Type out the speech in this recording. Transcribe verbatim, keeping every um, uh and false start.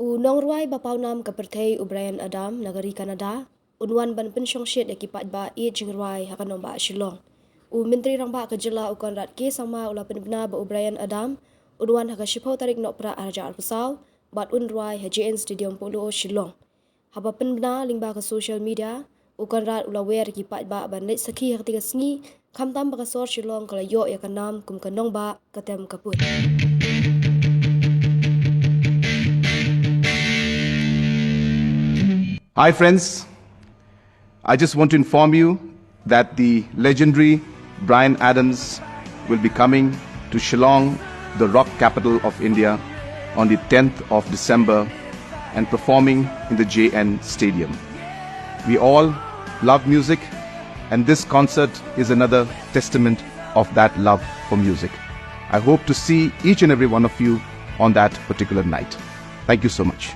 U nongrwai ba pawnam ka pyrthei u Bryan Adams na ka ri Canada un wan ban pynshongshit ïa ki paidbah ïeit jingrwai ha ka nongbah Shillong. U Myntri Rangbah ka jylla u Conrad K Sangma u la pynbna ba u Bryan Adams un wan ha ka shiphew tarik Nohprah arhajar arphew saw bad un rwai ha J N Stadium Pohluo Shillong. Haba pynbna lyngba ka social media, u Conrad u la wer ïa ki paidbah ban leit sakhi ha katei ka sngi, khamtam ba ka sor Shillong ka la ïoh ïa ka nam kum ka nongbah ka tem ka put. Hi, friends. I just want to inform you that the legendary Bryan Adams will be coming to Shillong, the rock capital of India, on the tenth of December and performing in the J N Stadium. We all love music, and this concert is another testament of that love for music. I hope to see each and every one of you on that particular night. Thank you so much.